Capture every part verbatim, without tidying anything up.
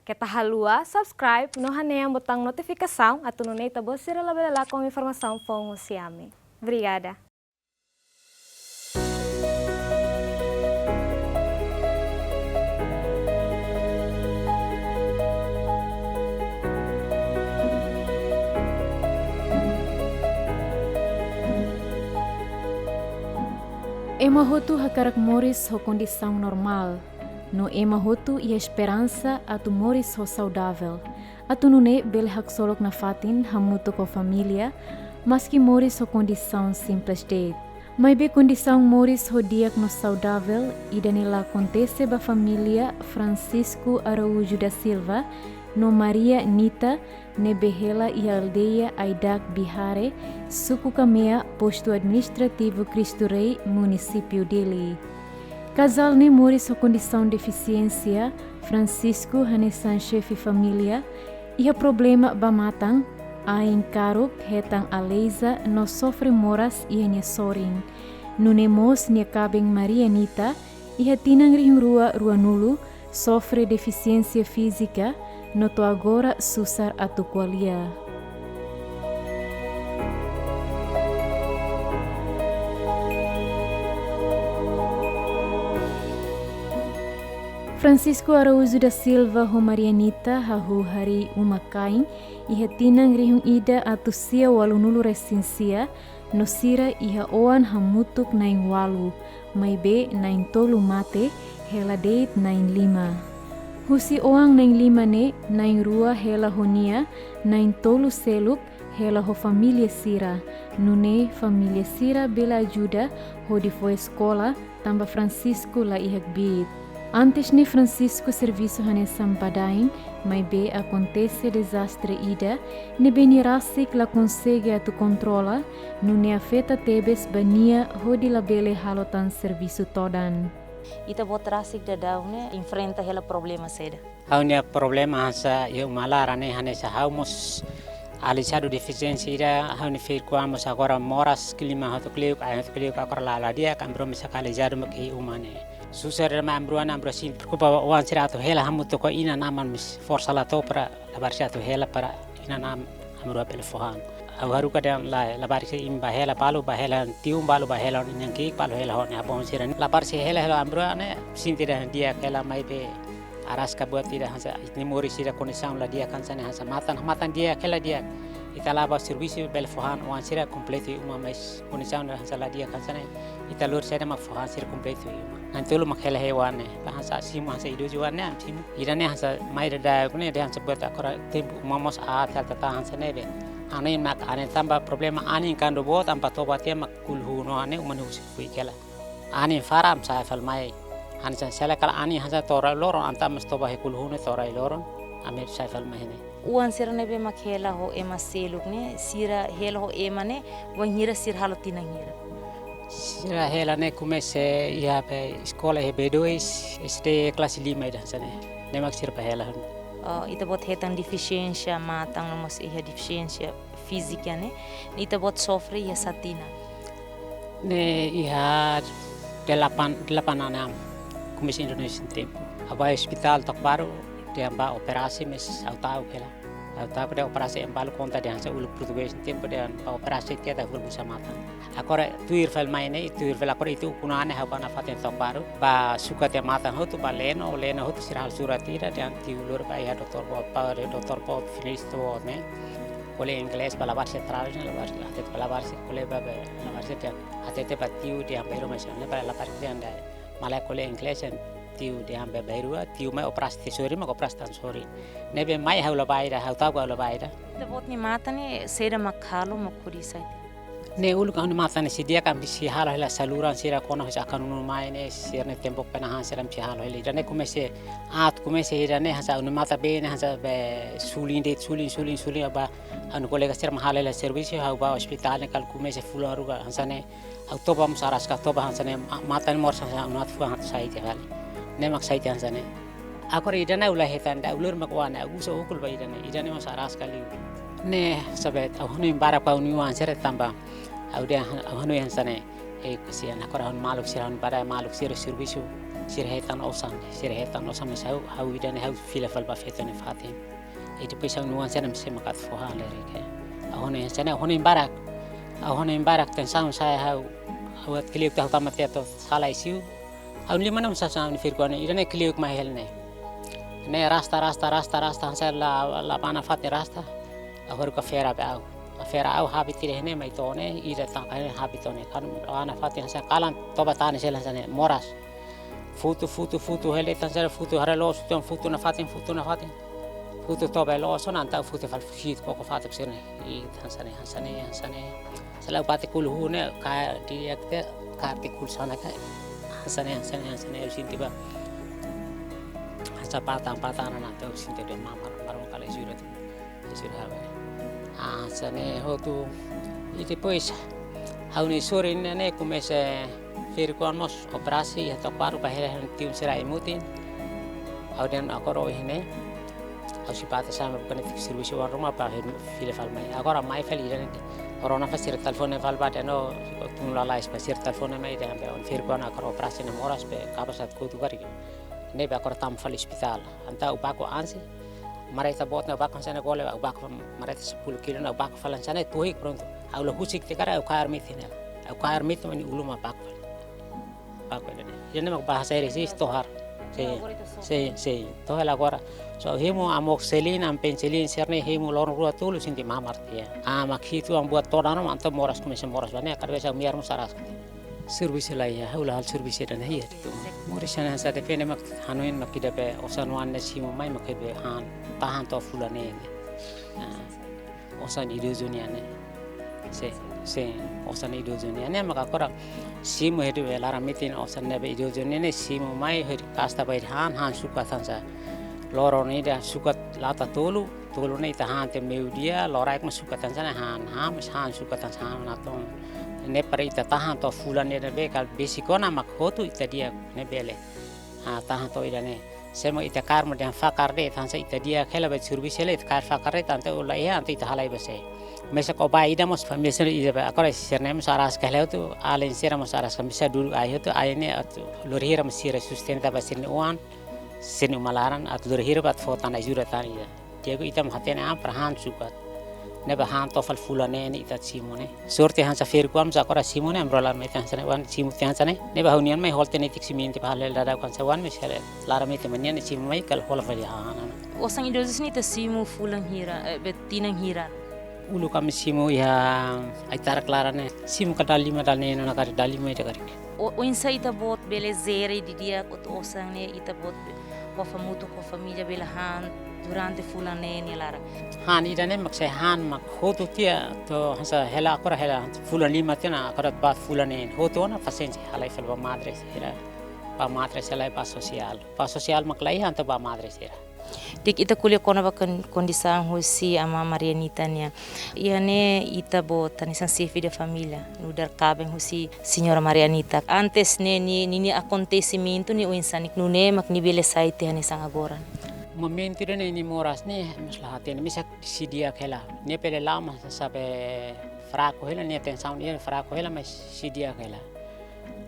Keta haluha subscribe no hanehan butaun notifikasaun atu nune'e ita-boot sira labele lakon informasaun foun husi ami. Obrigada. Ema hotu hakarak moris ho kondisaun normál, no ema hotu iha esperansa atu moris ho saudavel, atu nune'e bele haksolok nafatin hamutuk ho família, maski moris ho kondisaun simples de'it. Maibé kondisaun moris ho di'ak no saudavel ida-ne'e la akontese ba família Francisco Araújo da Silva no Maria Nita ne'ebé hela iha aldeia Aidak Bihare, suku Kamea, postu administrativu Cristo Rei, munisípiu Dili. Kazál ne'e moris ho kondisaun defisiénsia, Francisco hanesan xefe família, iha problema ba matan, ain karuk, hetan aleiza no sofre moras iha nia sorin. Nune'e mós nia kaben Maria Nita, iha tinan rihun rua ruanulu, sofre defisiénsia fízika, no to'o agora susar atu ko'alia. Francisco Araújo da Silva ho Maria Nita hahú harii uma-kain iha tinan rihun ida atus sia ualunulu resin sia, no sira iha oan hamutuk na'in-ualu, maibé na'in-tolu mate, hela de'it na'in-lima. Husi oan na'in-lima ne'e, na'in-rua hela ho nia, na'in-tolu seluk hela ho família sira. Nune'e família sira bele ajuda hodi fó eskola, tanba Francisco la iha kbiit. Antes ne'e Francisco servisu hanesan badaen, maibé akontese dezastre ida ne'ebé nia rasik la konsege atu kontrola, nune'e afeta tebes ba nia hodi labele halo tan servisu todan. Ita-boot rasik daudaun ne'e enfrenta hela problema saida? Ha'u-nia problema hanesan iha uma laran ne'e hanesan ha'u mós alizadu defisiénsia ida, ha'u-nia ferik-oan mós agora moras, klima hotu kleuk, ain hotu kleuk, agora la, la di'ak, ami-rua mós alizadu mak iha uma ne'e. Susar ida mak ami-rua, ami-rua sente preokupa oan sira atu hela hamutuk ho inan-aman, maibé forsa la to'o para labarik sira atu hela para inan-aman ami-rua bele fó han. Ha'u haruka dehan lae, labarik sira imi bá hela balu, bá hela tiun balu, bá hela inan-ki'ik balu, hela ho nia avó sira. Labarik sira hela, hela ami-rua ne'e sente dehan di'ak hela, maibé araska buat ida hanesan ita-nia moris sira kondisaun la di'ak hanesan ne'e, hanesan matan, matan di'ak hela di'ak. Ita la bá servisu bele fó han oan sira kompletu iha uma, maibé kondisaun hanesan la di'ak hanesan ne'e. Ita lori saida mak fó han sira kompletu iha uma. Na'in-tolu mak hela iha oan ne'e. Ba hanesan simu, hanesan idozu oan ne'e, ami simu. Ida-ne'e hanesan mai daudaun ne'e dehan hanesan buat agora tempu uma mós aat hela tata hanesan ne'e be. Anin mak anin, tanba problema anin kuandu boot tanba toba tiha mak kulu huu no anin uma ne'e husi fuik hela. Anin fara ami sa'e fali mai. Hanesan sela kala anin hanesan to'o rai loron, entaun ami toba iha kulu huu ne'e to'o rai loron, ami sa'e fali mai ne'e. Oan sira ne'ebé mak hela ho ema seluk ne'e, sira hela ho ema ne'e, wainhira sira halo tinan hira? Sira hela ne'e komesa iha be eskola iha B dois, S D klase lima ida hanesan ne'e. Ne'e mak sira bá hela hela. Oh, ita-boot hetan defisiénsia matan no mós iha defisiénsia fízika ne'e. Ita-boot sofre iha sá tinan? Ne'e iha delapan, delapan enam. Komesa Indonézia nia tempu. Ha'u bá ospitál To'ok Baru, dehan bá operasi, maibé ha'u ta'uk hela. Ha'u ta'uk dehan operasi, ema balu konta dehan hanesan uluk portugés nia tempu dehan bá operasi tiha atu halo busa matan. Agora tuir fali mai ne'e, tuir fali agora ita ukun-an ne'e ha'u bá nafatin To'ok Baru. Bá sukat tiha matan hotu, bá leno, leno hotu sira halo surat ida dehan tiu lori bá iha doutór boot, bá doutór boot, finish boot ne'e. Ko'alia inglés ba labarik sira, tradús ne'e labarik sira, hatete ba labarik sira, ko'alia ba, ba labarik sira dehan, hatete ba tiu dehan bá iha ruma sira ne'e, ba labarik sira dehan malae ko'alia inglés, tiu dehan bá, bá iha rua, tiu mai operasi tiha sorin, mak operasi tan sorin. Ne'ebé mai ha'u la bá ida, ha'u ta'uk ha'u la bá ida. Ita-boot nia matan ne'e saida mak halo mak hodi sai tiha? Ne'e uluk ha'u-nia matan ne'e sei di'ak, ami sei halo hela saluran sira kona husi Akanunu mai ne'e, sira-nia tembok penahan sira ami sei halo hela. Ida-ne'e komesa aat, komesa ida-ne'e hanesan ha'u-nia matan be ne'e hanesan be sulin de'it, sulin, sulin, sulin, ha'u bá, ha'u-nia kolega sira mak halo hela servisu, ha'u bá ospitál ne'e kala komesa fulan rua hanesan ne'e. Ha'u toba mós araska, toba hanesan ne'e, ma-, matan moras hanesan ne'e, ha'u-nia matan fuan atu sai tiha fali. Ne'e mak sai tiha hanesan ne'e. Agora ida-ne'e ha'u la hetan, ida ulur mak oan ne'e, ha'u uza ókulu ba ida-ne'e, ida-ne'e mós araska liu. Ne'e, sabe, ha'u hanoin barak ba ha'u-nia oan sira tanba ha'u dehan, ha'u hanoin hanesan ne'e. Eh, kasihan, agora ha'u-nia maluk sira, ha'u-nia badae maluk sira servisu. Sira hetan osan, sira hetan osan, mas ha'u, ha'u ida-ne'e ha'u fila fali ba feto nia fatin. I depois ha'u-nia oan sira-ne'e sei mak atu fó halerik. Ha'u hanoin hanesan ne'e, ha'u hanoin barak. Ha'u hanoin barak, tensaun sa'e ha'u, ha'u atu kleur, ha'u tama tiha to'o sala I C U. Ha'u-nia liman ne'e mós hanesan ha'u-nia ferik-oan ida-ne'e kleur mai hela ne'e. Ne'e rasta, rasta, rasta, rasta, hanesan la, la bá nafatin rasta. Ha'u haruka fera ba ha'u. Fera ha'u habit tiha ne'e mai to'o ne'e, ida tangka ne'e habit to'o ne'e. Kan la bá nafatin hanesan kalan toba tan sela hanesan ne'e, moras. Futu, futu, futu, hela tan sela futu, hara loos, futu, futu nafatin, futu nafatin. Futu toba loos, so nanta futu fali fusit koko fatuk sira-ne'e. I hanesan ne'e, hanesan ne'e, hanesan ne'e. Selalu bate kulu hu ne'e, ka di ekte, ka di kulu sana ka. Hanesan ne'e, hanesan ne'e, hanesan ne'e, ha'u sente ba. Hanesan patang, patang, nanta ha'u sente dehan mamar, mamar kala jura tu. Jura haba. Ah, hanesan ne'e hotu. I depois, ha'u-nia sorin ne'e, ne'e komesa ferik-oan mós operasi iha Taquaro ba hela han tiun sira ai-mutin. Ha'u dehan agora ohin ne'e. Ha'u sei bá tiha sala buka netik servisu oan ruma ba ha'u fila fali mai. Agora mai fali ida-ne'e. Rona fali sira telefone fali ba dehan ó tun lalais ba sira telefone mai dehan be ó-nia ferik-oan agora operasi ne'e moras be kapás atu kotu karik. Ne'ebé agora tama fali ospitál. Entaun ha'u baku ansi. Mareta boot ne'e ha'u baku hanesan ne'e gole, ha'u baku mareta sepuluh kilo ne'e ha'u baku fali hanesan ne'e tuir prontu. Ha'u la husik tiha karik ha'u kaer miti ne'e. Ha'u kaer miti ne'e mak ulun mak baku fali. Baku ida-ne'e. Ida-ne'e mak bahasa Inggris tohar. Sei, sei, sei. Tohar agora. So hemu amoxicilina, ampicilina, sira-ne'e hemu loron rua tolu sente mamar tiha. Ah, mak hitu an buat todan no entaun moras komesa moras ba ne'e, kada vez ha'u-nia ar mós aras. Servisu la iha, ha'u la halo servisu ida-ne'e iha. Moris hanesan ne'e hanesan depende mak hanoin mak ida be osan-oan ne'e simu mai mak be han, tahan to'o fulan neen. Ah. Osan idozu nian ne'e. Sei, sei, osan idozu nian ne'e maka agora simu hedu be laran metin osan ne'ebé idozu nian ne'e simu mai hedu kasta ba han, han sukat hanesan. Loron ida sukat lata tolu, tolu ne'e ita han to'o meiudia, loraik mós sukat hanesan ne'e han, han mós han sukat hanesan han natoon. Ne'e para ita tahan to'o fulan ne'ebé kala besik ona mak hotu ita di'ak ne'e bele. Ah, tahan to'o ida-ne'e. Se mak ita kaer mak dehan fakar de'it, hanesan ita di'ak hela ba servisu hela ita kaer fakar de'it, entaun ó la iha, entaun ita halai ba sé. Mesak ó bá ida mós família sira ida ba, agora sira-ne'e mós araska hela hotu, alin sira mós araska, mesak dulu ai hotu, ai ne'e atu lori hira mós sira sustenta ba sira-nia oan, sira-nia uma laran, atu lori hira ba atu fó tan ajuda tan ida. Di'ak ita mak hatene an para han sukat. Ne'ebé han to'o fali fulan neen ita simu ne'e. Sorte hanesan ferik-oan mós agora simu ne'e, amro laran metin hanesan ne'e, oan simu tiha hanesan ne'e. Ne'ebé ha'u-nian mai hola tiha netik simu tiha ba halo dada oan hanesan oan mós hela laran metin mak nian ne'e simu mai kala hola fali han. Osan idozu sira-ne'e ita simu fulan hira, eh, be tinan hira? Uluk ami simu iha ai-tarak laran ne'e. Simu ka dala lima dala neen ona karik, dala lima ida karik. Ó, oinsá ita-boot bele jere didi'ak hotu osan ne'e ita-boot ho família, ho família bele han durante fulan neen nia laran. Han ida-ne'e mak se han mak hotu tiha to'o hanesan hela agora hela fulan lima tiha ona agora ba fulan neen hotu ona pasiénsia halai fali ba madre sira. Ba madre sira halai ba sosiál. Ba sosiál mak la iha entaun ba madre sira. Di'ak, ita ko'alia kona-ba kon-, kondisaun husi Amá Marianita nian. Iha ne'e ita-boot hanesan xefe de família, nu'udar kaben husi Señora Marianita. Antes ne'e nia, nia, nia akontesimentu ne'e oinsá, nune'e mak nia bele sai tiha hanesan agora? Momentu ida-ne'e nia moras ne'e, mós la hatene, mesak sei di'ak hela. Nia bele la'o mas sabe fraku hela, nia tensaun ida fraku hela, mas sei di'ak hela.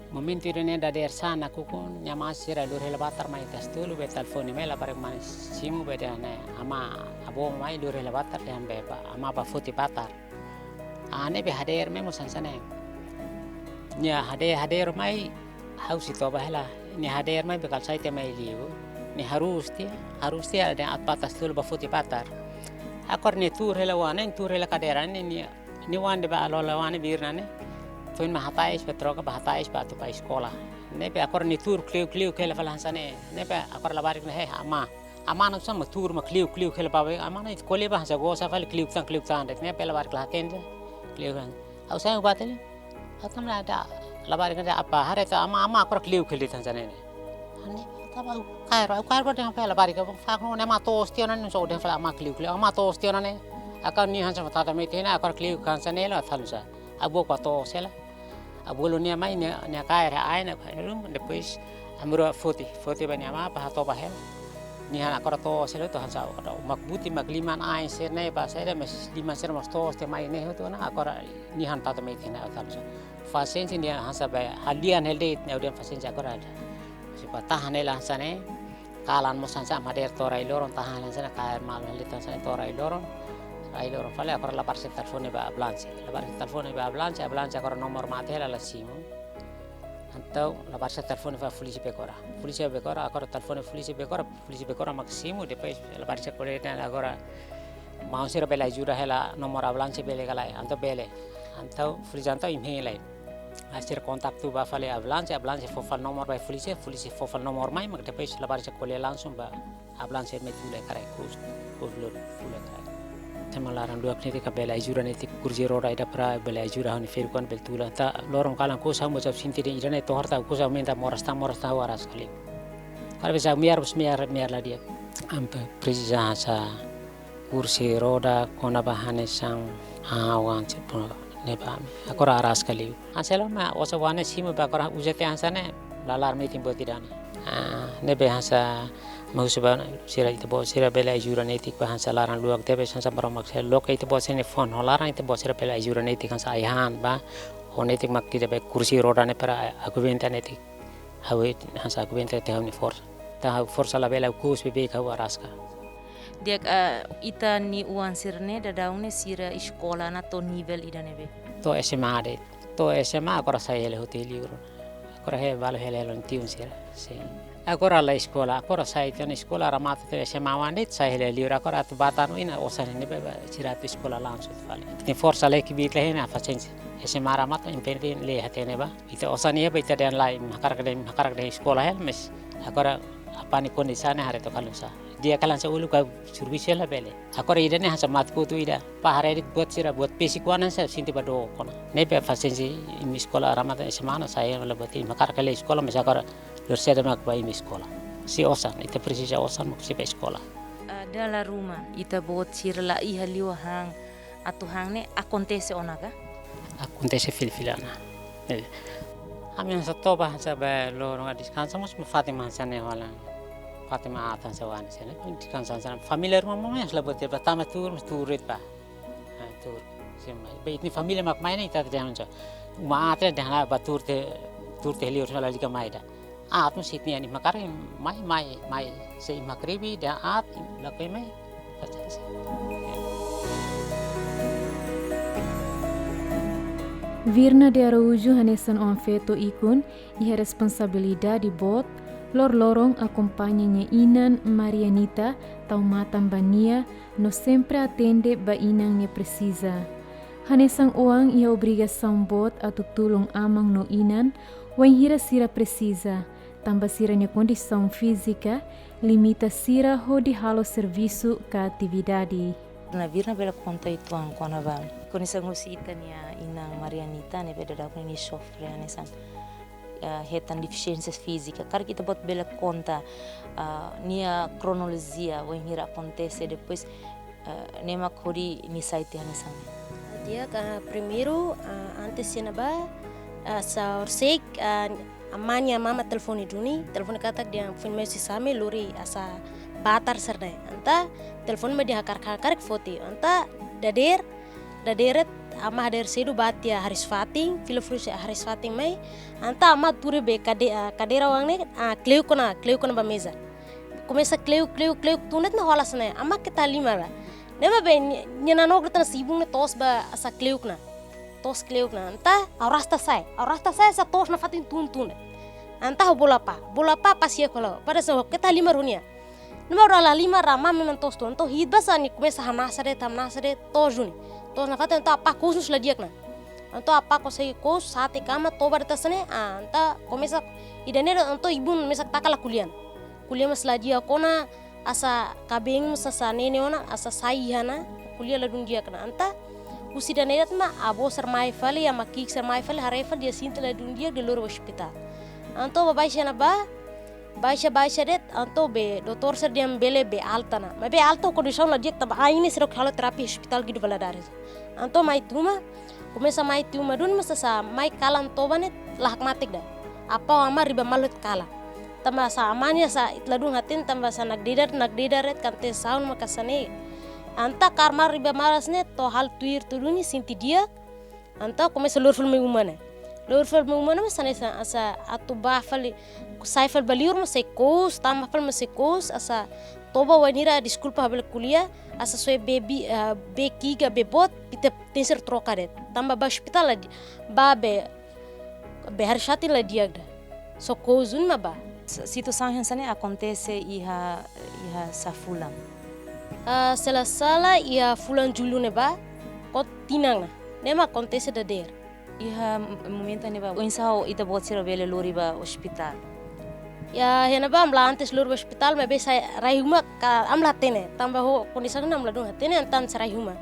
Momentu ida-ne'e dadeer-saan nakukun, nia amá sira lori hela batar mai Tasi Tolu, be telefone mai labarik mane simu be dehan ne'e, amá, avó mai lori hela batar dehan be ba, amá bá foti batar. Ah, ne'ebé hadeer mai mós hanesan ne'e. Nia hadeer, hadeer mai, ha'u sei toba hela. Nia hadeer mai be kala sai tiha mai liu. Nia harus tiha, harus tiha dehan atu bá Tasi Tolu bá foti batar. Agora nia tuur hela oan ne'e, tuur hela kadeira ne'e, nia, nia oan ne'ebé alola oan ne'e birna ne'e. Foin mai hatais, be troka ba hatais, ba atu bá eskola. Ne'ebé agora nia tuur kliuk-kliuk hela fali hanesan ne'e. Ne'ebé agora labarik ne'e, hei, amá. Amá ne'e sama tuur mak kliuk-kliuk hela ba, amá ne'e ko'alia ba hanesan goza fali kliuk tan, kliuk tan de'it. Ne'ebé labarik la hatene. Kliuk tan. Ha'u sai bá tiha. Ha'u tama la ada labarik ne'e apa, haree to'o amá, amá agora kliuk hela hanesan ne'e. Ne'e, tama ha'u kaer, ha'u kaer ba dehan fali labarik, fakar ne'e amá toos tiha ona ne'e, so dehan fali amá kliuk-kliuk, amá toos tiha ona ne'e. Agora nia hanesan tata metin ne'e, agora kliuk hanesan ne'e la talu sa. Ha'u bá toos hela. Ha'u bolu nia mai, nia, nia kaer, ain, depois ami rua foti, foti ba nia amá, bá hatoba hela. Nia agora toos hela, to'o hanesan, mak buti, mak liman ain sira-ne'e, ba sira, mas liman sira mós toos tiha mai ne'e hotu ona, agora nia han tata metin ne'e, talu sa. Pasiénsia nia hanesan be, ha'u-nian hela de'it, nia udan pasiénsia agora ada. Sipa tahan hela hanesan ne'e, kalan mós hanesan madeira to'o rai-loron, tahan hela hanesan ne'e, kaer malu hela hanesan ne'e to'o rai-loron. Rai-loron fali agora labarik sei telefone ba ambulánsia. Labarik sei telefone ba ambulánsia, ambulánsia agora nomor mate hela la simu. Entaun labarik sei telefone ba polísia Becora. Polísia Becora, agora telefone polísia Becora, polísia Becora mak simu, depois labarik sei ko'alia dehan agora maun sira bele ajuda hela nomor ambulánsia bele ka lae, entaun bele. Entaun polísia entaun imi hein lai. Hanesan kontaktu ba fali ambulánsia, ambulánsia fó fali nomor ba polísia, polísia fó fali nomor mai, mak depois labarik sei ko'alia langsung ba ambulánsia mai tula iha kraik, ku'us, ku'us loron tula iha kraik. Ema laran-luak netik ka bele ajuda netik kursi roda ida para bele ajuda ha'u-nia ferik kuandu bele tula. Entaun loron kalan ku'us ha'u mós sente dehan ida-ne'e tohar ta ku'us aumenta moras ta moras ta ha'u araska liu. Karik bisa mear, mear, mear la di'ak. Ami presiza hanesan kursi roda kona-ba hanesan, ah, wan cepo ne ba ami. Agora araska liu. Hanesan hela mak osan wan ne'e simu ba agora uza te hanesan ne'e, la laran metin buat ida-ne'e. Ah, ne'ebé hanesan mak husu ba sira ita-boot sira bele ajuda netik ba hanesan laran-luak tebes hanesan Maromak sira loke ita-boot sira-nia fuan ho laran ita-boot sira bele ajuda netik hanesan ai-han ba. Ho netik mak ida be kursi roda ne'e para aguenta netik. Ha'u hanesan aguenta te ha'u-nia forsa. Tanba ha'u forsa labele, ha'u ku'us beibeik ha'u araska. Di'ak, eh, ita-nia oan sira-ne'e daudaun ne'e sira eskola ona to'o nivel ida ne'ebé? To'o S M A de'it. To'o S M A agora sai hela hotu liur. Agora he balu hela hela tiun sira. Sin. Agora la eskola, agora sai tiha ona eskola, remata tiha ona S M A wan de'it, sai hela liur, agora atu bá tan oin osan ne'ebé ba sira atu eskola langsung fali. Ita-nia forsa la kbiit la iha ne'e, pasiénsia. S M A remata, emprende le hatene ba. Ita osan iha ba ita dehan lae, imi hakarak de'it, imi hakarak de'it eskola hela, mas agora apá nia kondisaun ne'e haree took halo nusá. Di'ak kalan sa uluk ka servisu hela bele. Agora ida-ne'e hanesan mate-kotuk ida. Pá haree de'it buat sira, buat besik wan hanesan sente ba dook ona. Ne'ebé pasiénsia imi eskola remata S M A ona sai hela buat imi hakarak hela eskola, mas agora loron saida mak ba imi eskola. Se osan, ita presiza osan mak sei ba eskola. Ah, dala ruma, ita-boot sira la iha liu han, atu han ne'e akontese ona ka? Akontese fila-fila ona. Eh. Ami hanesan toba hanesan be loron ka deskansa mós mak fatin mak hanesan ne'e hola. Fatin mak aat hanesan wan hanesan ne'e. Deskansa hanesan família ruma mós la buat ba tama tuur, mós tuur de'it ba. Ah, tuur. Sira mai. Be ita-nia família mak mai ne'e ita dehan hanesan. Uma aat dehan ba tuur te, tuur te liur sala lika mai ida. Aat mós sente nia, imi hakarak mai, mai, mai. Se imi hakribi dehan aat, lakohi mai. Virna de Araújo hanesan oan-feto ikun, iha responsabilidade boot, loroloron akompaña nia inan Marianita, tau matan ba nia, no sempre atende ba inan nia presiza. Hanesan oan iha obrigasaun boot atu tulun aman no inan, wainhira sira presiza, tanba sira-nia kondisaun fízika limita sira hodi halo servisu ka atividade. Virna, Virna bele konta uitoan kona-ba kondisaun husi ita-nia inan Marianita ne'ebé daudaun ne'e nia sofre hanesan, eh, hetan defisiénsia fízika. Karik ita-boot bele konta, eh, nia kronolojia, wainhira akontese, depois, eh, ne'e mak hodi nia sai tiha hanesan ne'e. Di'ak, primeiru, eh, antes sira-ne'ebá, eh, sá horisehik, eh, amá nia amá mak telefone duni, telefone katak dehan foin mai husi Same lori hanesan batar sira-ne'e. Entaun telefone mak dehan hakarak, hakarak foti. Entaun dadeer, dadeer de'it, amá hadeer sedu bá tiha hariis-fatin, fila fila hariis-fatin mai. Entaun amá tuur iha be kade-, ah, kadeira oan ne'e, ah, kleuk ona, kleuk ona ba meza. Komesa kleuk, kleuk, kleuk, tun de'it mak hola hanesan ne'e. Amá keta halimar ba. Ne'ebé be nia, nia nanook de'it hanesan ibun ne'e toos ba hanesan kleuk ona. Toos kleuk ona. Entaun ha'u rasta sa'e. Ha'u rasta sa'e hanesan toos nafatin tun, tun de'it. Entaun ha'u bolu apá. Bolu apá, apá sira ko'alia. Apá dehan hanesan keta halimar ho nia. Ne'ebé ha'u la halimar, amá memang toos tun. Entaun hi'it bá hanesan nia komesa hamnasa de'it, hamnasa de'it, toos duni. Toos nafatin entaun apá kous mós la di'ak ona. Entaun apá kous, kous, sa'e tiha kama, toba de'it hanesan ne'e, ah, entaun komesa ida-ne'e, entaun ibun mesak taka la ko'alia. Ko'alia mós la di'ak ona, hanesan kabeen mós hanesan ne'e ne'e ona, hanesan sai iha ona, ko'alia ladún di'ak ona. Entaun husi ida-ne'e de'it mak avó sira mai fali, amá ki'ik sira mai fali, haree fali dehan sente ladún di'ak, dehan lori ba ospitál. Entaun bá baixa ona bá, baixa, baixa de'it, entaun be doutór sira dehan bele be alta ona. Maibé alta kondisaun la di'ak tanba ain ne'e sira halo terapia ospitál Guido Valadares. Entaun mai tiha uma, komesa mai tiha uma duni mós hanesan mai kalan toba ne'e la hakmatek ida. Apá ho amá riba malu de'it kalan. Tanba hanesan amá nia hanesan ita ladún hatene tanba hanesan nakdedar, nakdedar de'it kan te saun maka hanesan ne'e. Entaun karmar riba malu hanesan ne'e to'o halo tuir tudu ne'e sente di'ak. Entaun komesa lori fali mai uma ne'e. Lori fali mai uma ne'ebá hanesan asa atu bá fali, sai fali ba liur mak sei kous, tama fali mak sei kous, asa toba wainhira deskulpa ha'u bele ko'alia, asa soe bee bi-, ah, bee ki'ik ka bee boot, ita tenke ser troka de'it. Tanba bá ospitál la di-, bá bee, bee hariis-fatin la di'ak ida. Só kous duni mak bá. S-, situasaun hanesan ne'e akontese iha, iha sá fulan? Ah, se la sala iha fulan Jullu ne'ebá, kona tinan ona. Ne'e mak akontese dadeer. Iha m-, momentu ne'ebá, oinsá ita-boot sira bele lori ba ospitál? Ya, iha ne'ebá ami la antes lori ba ospitál, maibé sai rai uma ka ami la hatene. Tanba ho kondisaun ne'e ami ladún hatene, entaun sai rai uma.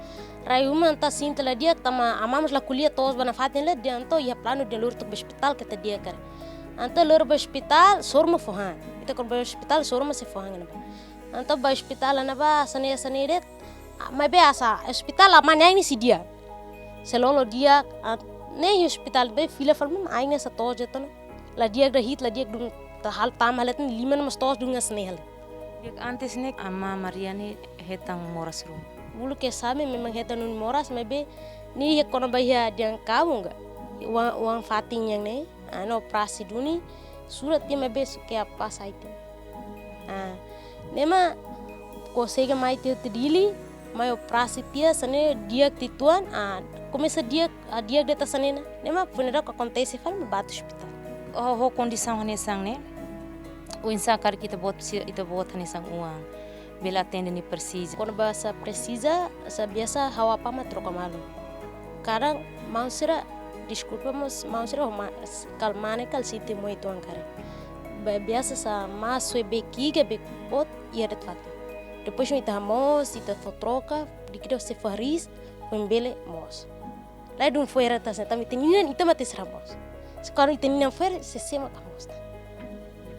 Rai uma entaun sente la di'ak, tanba amá mós la ko'alia toos ba nafatin, la di'ak, entaun iha planu dehan lori took ba ospitál keta di'ak karik. Entaun lori ba ospitál, soru mak fó han. Ita kona ba ospitál, soru mak sei fó han ne'ebá. Entaun ba ospitál ne'ebá, hanesan ne'e, hanesan ne'e de'it, ah, maibé asa, ospitál amá nia ain ne'e sei di'ak. Sei lolo di'ak, ah, ne'e ospitál be fila fali mak ain ne'e asa toos de'it ona. La di'ak ida hi'it, la di'ak dun ta hal tama hela tan liman mós toos dun hanesan ne'e hela. Di'ak, antes ne'e amá Maria ne'e hetan moras ruma? Uluk kedas ami memang hetan nune'e moras, maibé ne'e iha kona-ba iha dehan kamu enggak? Oan, oan fatin nian ne'e, ah, ne'e operasi duni, surat tiha maibé suke apa saite. Ah, ne'e mak konsege mai tiha Dili, mai operasi tiha hanesan ne'e di'ak tiha uitoan, ah, komesa di'ak, ah, di'ak de'it hanesan ne'e ona. Ne'e mak funeral ka akontese fali mak bá to'o ospitál. Ho, ho kondisaun hanesan ne'e, oinsá karik ita-boot si-, ita-boot hanesan oan bele atende nia presiza? Kona-ba sá presiza, sá biasa ha'u apá mak troka malu. Kadang maun sira, deskulpa mós, maun sira ho ma-, s-, kal mane kal sente moe uitoan karik. Ba-, biasa sá mak soe bee ki'ik ka bee boot iha de'it fatin. Depois ita hamoos, ita fó troka, dikira sei fó hariis, foin bele moos. Lae dun fo'er atas ne'e, tanba ita-nia inan ita mak tenke ser hamoos. Se karik ita-nia inan fo'er, sé, sé mak hamoos tan.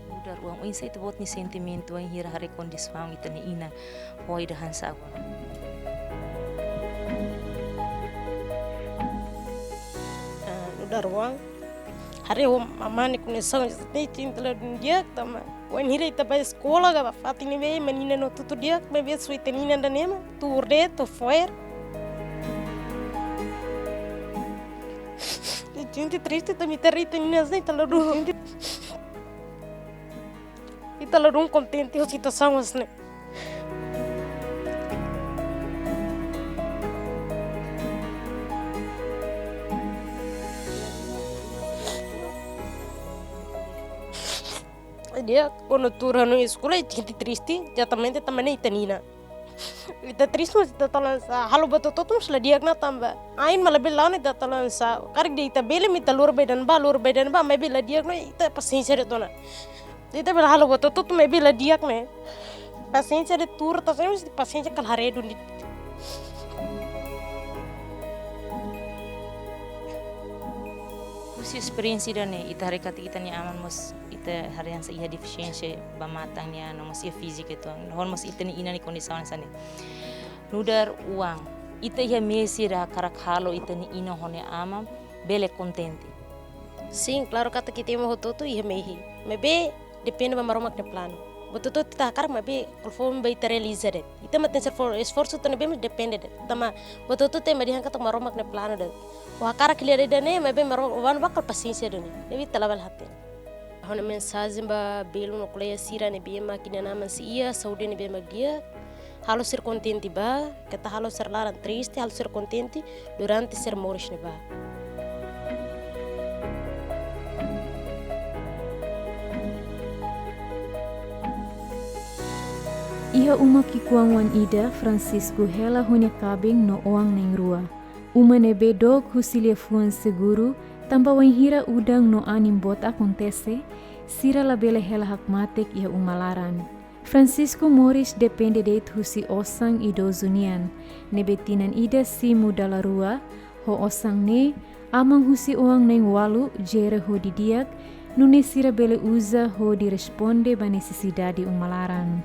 Nu'udar oan, oinsá ita-boot nia sentimentu wainhira haree kondisaun ita-nia inan fo'er ida hanesan agora? Ah, nu'udar oan, haree ho amá nia kondisaun, ita sente la dun di'ak tanba wainhira ita bá eskola ka bá fatin ne'ebé, menina no tutu di'ak, maibé só ita-nia inan ida-ne'e mak tuur de'it, to'o fo'er. Ita sente triste tanba ita haree ita-nia inan hanesan ne'e, ita la dun. Ita la dun kontente ho situasaun hanesan ne'e. Di'ak, kuandu tuur hanoin eskola, ita sente triste, ezatamente tanba ne'e ita-nia inan. Ita triste, mas ita tau la hanesan, halo buat hotu-hotu mós la di'ak ona tanba ain mak labele la'o ona, ita tau la hanesan. Karik dehan ita bele mak ita lori ba ida-ne'ebá, lori ba ida-ne'ebá, maibé la di'ak ona, ita pasiénsia de'it ona. Ita bele halo buat hotu-hotu maibé la di'ak ne'e. Pasiénsia de'it tuur, ita sente pasiénsia kala haree duni. Husi esperiénsia ida-ne'e, ita haree katak ita-nia aman mós, ita haree hanesan iha defisiénsia ba matan nian, no mós iha fíziku uitoan. No mós ita-nia inan nia kondisaun hanesan ne'e. Nu'udar oan, ita iha mehi sira hakarak halo ita-nia inan ho nia aman bele kontente? Sin, klaru katak ita ema hotu-hotu iha mehi. Maibé depende ba Maromak nia planu. Buat hotu-hotu ita hakarak maibé kuandu fó ba ita realiza de'it. Ita mak tenke ser for-, esforsu ita ne'ebé mak depende de'it. Tanba buat hotu-hotu ita ema dehan katak Maromak nia planu de'it. Ó hakarak ko'alia ida-ne'e, maibé Maromak, ó-nia bakal pasiénsia duni. Ne'ebé ita labele hatene. Ha'u-nia mensajen ba belun no kolega sira ne'ebé mak inan-aman sei iha saúde ne'ebé mak di'ak, halo sira kontente bá, keta halo sira laran triste, halo sira kontente durante sira moris ne'ebá. Iha uma ki'ikoan oan ida, Francisco hela ho nia kaben no oan na'in-rua. Uma ne'ebé dook husi liafuan seguru, tanba wainhira udan no anin boot akontese, sira labele hela hakmatek iha uma laran. Francisco moris depende de'it husi osan idozu nian, ne'ebé tinan ida simu dala rua, ho osan ne'e, aman husi oan na'in-ualu jere ho didi'ak, nune'e sira bele uza hodi responde ba nesesidade uma laran.